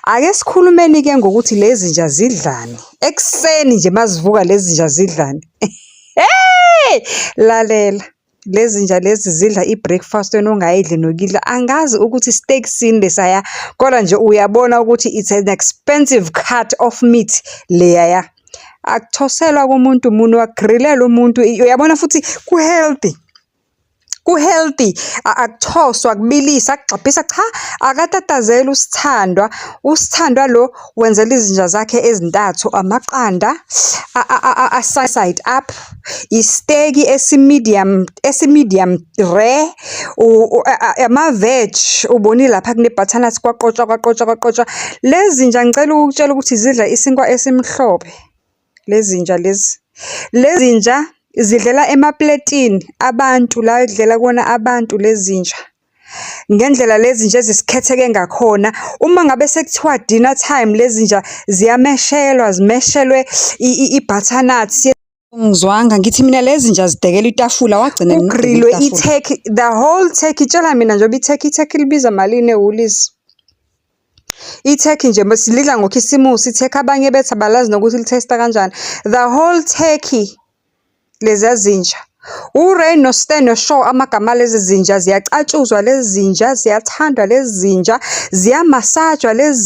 Ake sikhulumeni-ke ngokuthi lezi zinja zidlani. Ekuseni nje mazivuka lezi zinja zidlani? Hey! Lalela, lezi zinja lezi zidla i-breakfast wena ongayidli nokuyidla. Angazi ukuthi steak sini lesaya, kodwa nje uyabona ukuthi it's an expensive cut of meat leyaya. Akuthoselwa kumuntu munwe, akugrilelwa umuntu, uyabona futhi ku-healthy. Ku-healthy, akuthoswa, akubiliswa, akugxabhiswa, cha, akatatazeli uSithandwa. USithandwa lo wenzela izinja zakhe ezintathu amaqanda a-sunny side up, isiteki esi-medium, esi-medium rare, ama-veg, ubonile lapha kune-butternut kwaqotshwa, kwaqotshwa, kwaqotshwa. Lezi zinja ngicela ukukutshela ukuthi zidla isinkwa esimhlophe, lezi zinja lezi. Lezi zinja zidlela emapletini abantu, la ekudlela kuwona abantu lezi zinja. Ngendlela lezi zinja ezisikhetheke ngakhona, uma ngabe sekuthiwa dinner time, lezi zinja ziyameshelwa, zimeshelwe i-butternut. Ungizwanga ngithi mina lezi zinja zidekela itafula wagcina nini ukudeka Kugrilwe itafula? i-turkey, the whole turkey. Tshela mina njengoba i-turkey libiza malini eWoolies? I-turkey nje silidla ngokhisimusi i-turkey, abanye bethi abalazi nokuthi li-taste-a kanjani. The whole turkey, leziya zinja. U-Ray no-Stan no-Shaw amagama alezi zinja, ziyacatshuzwa lezi zinja, ziyathandwa lezi zinja, ziyamasajwa lezi.